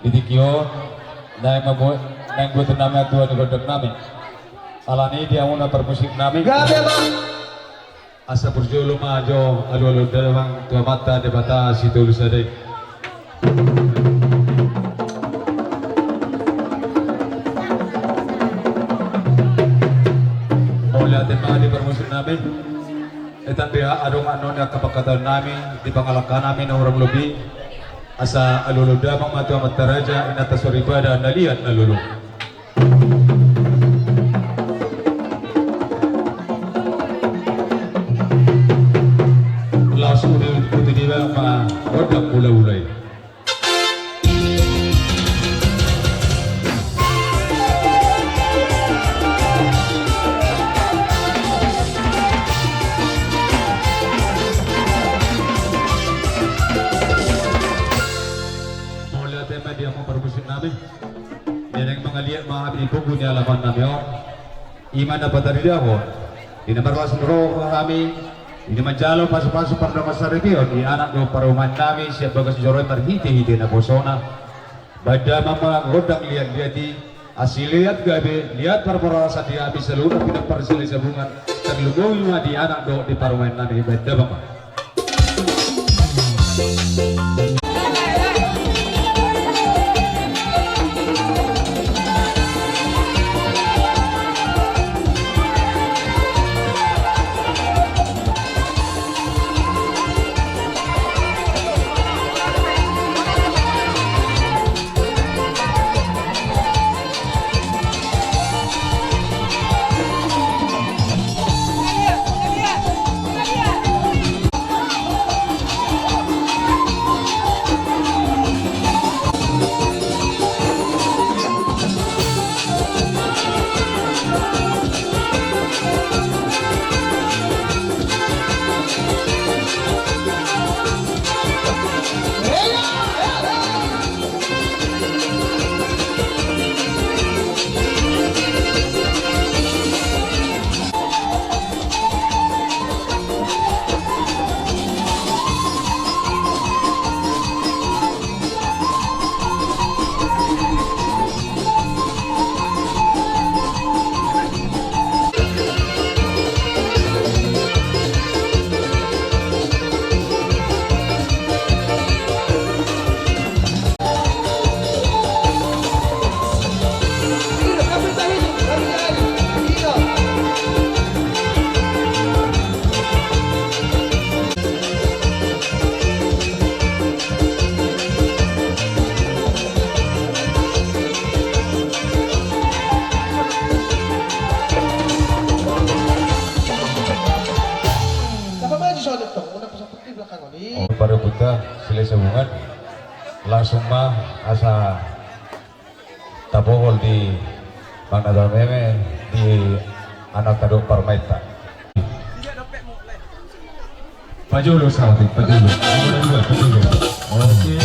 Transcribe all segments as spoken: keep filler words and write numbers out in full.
Di tingki on naeng mambuat, naeng buat nama tua di gondang nami. Alani dia muna permusik nami. Gabe ma. Asa burju lu ma jo alu-alu damang tu Amanta Debata Sitolu Sada i. Mauliate ma di parmusik nami. Etan dia adong annon angka pangkataion nami di pangalangka nami na hurang lobi. Asa alu-alu damang ma tu Amanta Raja, Inanta Soripada, na liat na lolo. Laos uli puti di bang ma gondang mula-mula i. Mauliate ma di hamu parmusik nami. Naeng mangaliat ma hami di pogu ni alaman nami on. Ima na pataridahon, di na marlas ni roha hami, di na manjalo pasu-pasu pardongansaripeon di anak dohot parumaen nami sian bagas joro i marhite-hite naposona. Baen damang ma gondang liat-liat i, asi liat gabe, liat parhorasan di hami saluhutna pinompar Silahisabungan, tarlumobi ma di anak dohot di parumaen nami, baen damang ma. Parebuta Silahisabungan, langsung ma asa tabohol di Amanta Meme, di anakta dohot parumaenta. Pajolo saotik, pajolo. Nomor dua, pajolo. Oke.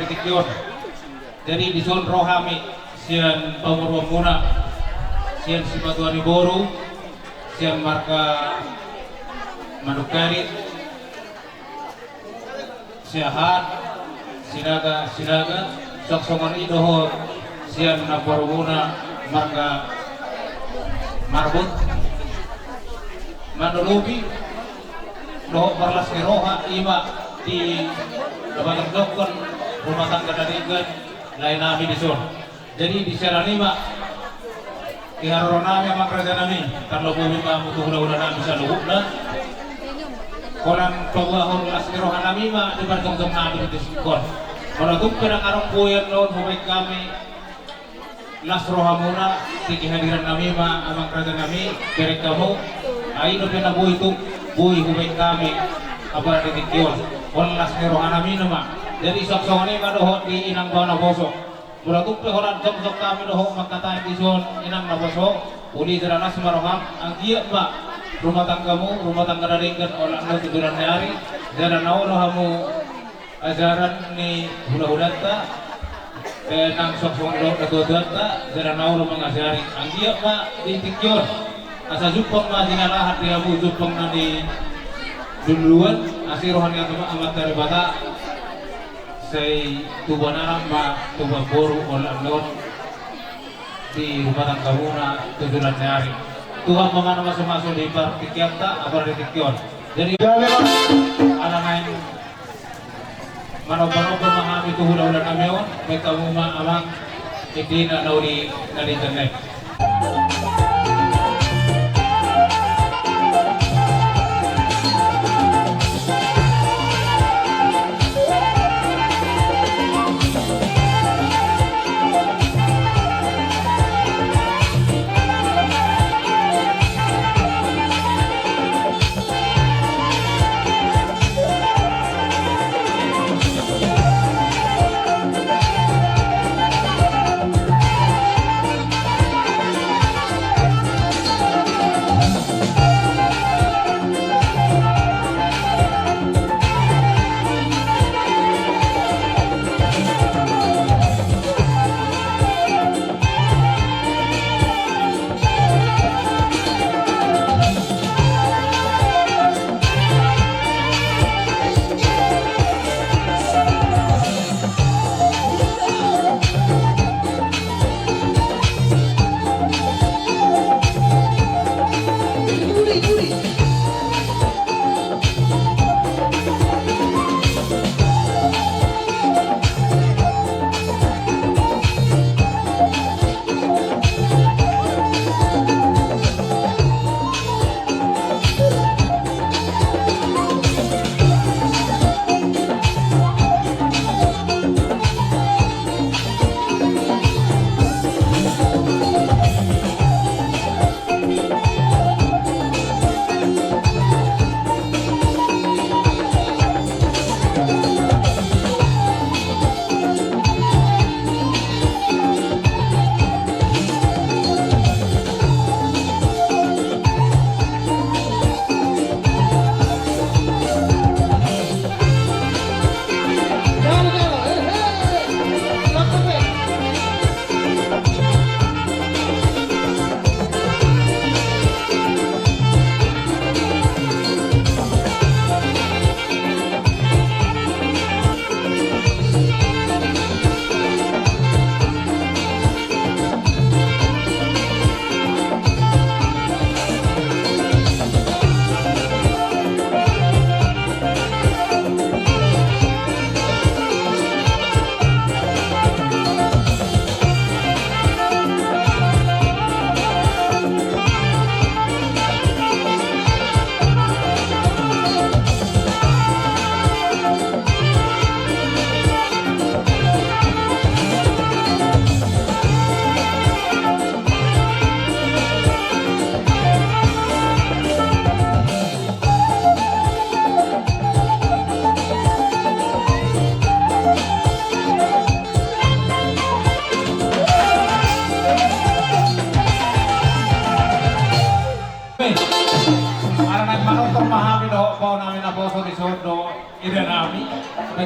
Tingki on. Jadi dison ro hami sian pamoruonmuna, sian simatua ni boru, sian marga Manungkalit, Siahaan, Sinaga, Sinaga, songon i dohot sian namborumuna marga Marbun. Manolopi dohot marlas ni roha i ma di na patardokkon rumah tangga na denggan lae nami dison. Jadi di siaran i ma di haroro nami amang raja nami, tarlobi ma hamu tu hulahula nami saluhutna. Holan pabahon las ni roha nami ma di parjongjong nami di tingki on. Molo tung pe ndang adong boi annon hubaen hami las rohamuna, tingki hadiran nami ma amang raja nami, bereng hamu. Ai dope na boi tung boi hubaen hami apala di tingki on. Holan las ni roha nami nama. Jadi songon i ma dohot di inang bao naposo. Molo tung pe holan jongjong hami dohot mangkatai dison inang naposo, uli jala las ma roham, anggiat ma rumah tanggamu rumah tangga na denggan, olat na tu joloan ni ari, jala na olo hamu ajaran ni hulahulanta, eh, nang songon dohot natuatuanta, jala na olo mangajari, anggiat ma di tingki on asa jumpang ma jinalahan di hamu jumpang na niluluan, asi roha ni Amanta Debata. Sai tubuan anak ma tubuan boru olat on di rumah tanggamuna tu joloan ni ari. Tuhan ma na mamasumasu di partingkianta apala di tingki on. Jadi ala naeng manombanomba ma hami tu hulahula nami on, baen hamu ma amang, tingki na uli na di internet.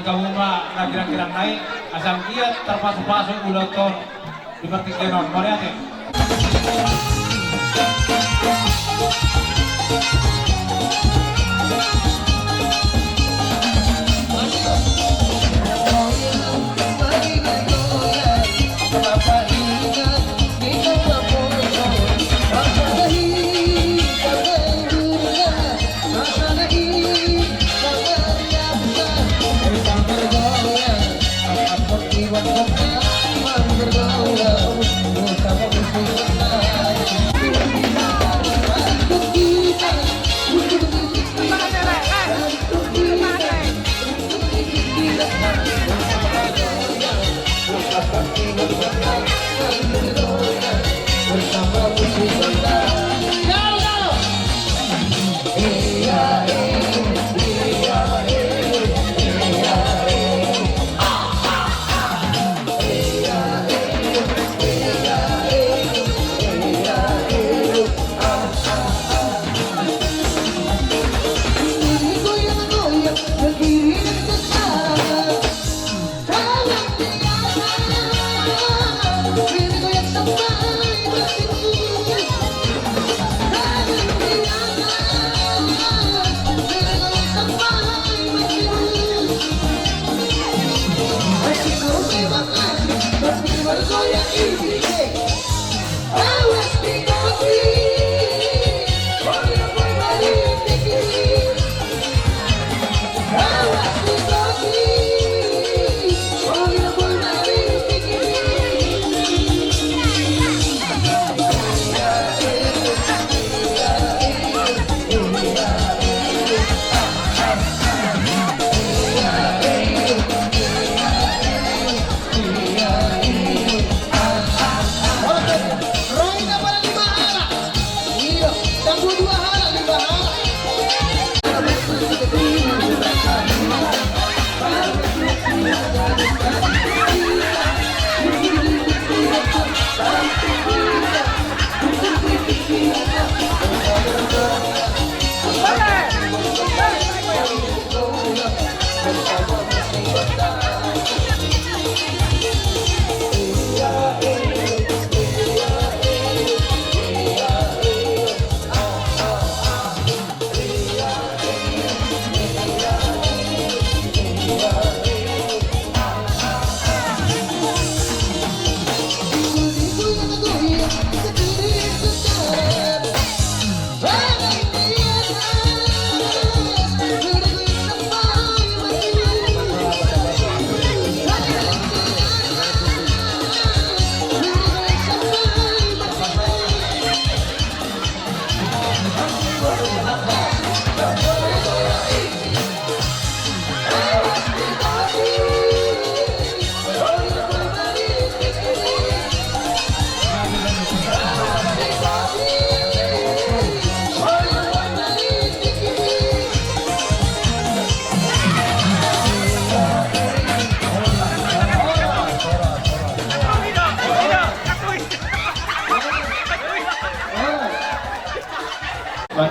Hamu ma na girang-girang nai, asa anggiat tarpasu-pasu ulaonta di partingkian on. Mauliate.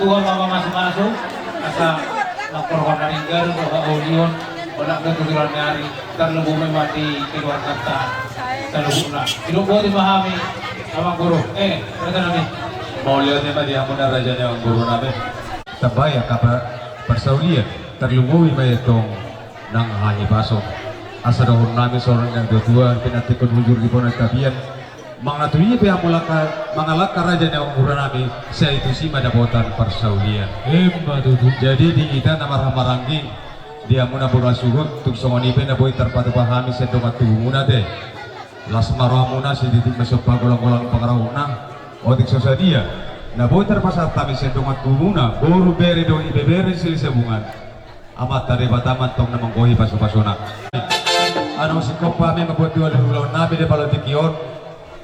Tuhan ma mamasumasu, asa nangkorhon na ringgas, dohot ulaon, onak do tu joloan ni ari, tarlumobi ma di keluarganta saluhutna. Didok boti ma hami, Amang Guru, eh, raja nami. Mauliate ma di hamuna raja ni Amang Guru nami. Tambai angka parsaulian, tarlumobi ma i tong nang hahipason. Asa dohonon nami songon na nidok ni natuatua, pinantikhon hujur di bona tapian. Manang tu dia pe hamu mangalangka raja ni Amang Guru nami, sai tusi ma dapotan parsaulian. Emma tutu. Jadi di hita na marhahamaranggi, di hamuna bona suhut, tung songon i pe na boi tarpatupa hami sian dongan tubumuna ate. Las ma rohamuna, sititik ma somba, golang-golang pangarahutna. Otik so sadia na boi tarpasahat hami sian dongan tubumuna, boru, bere dohot ibebere silih sabungan. Amanta Debata ma antong na manggohi pasupasuna. Annon singkop hami mambuat ulaon nami di partingkian on.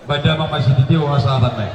Baen damang ma sititi, asa apan nai.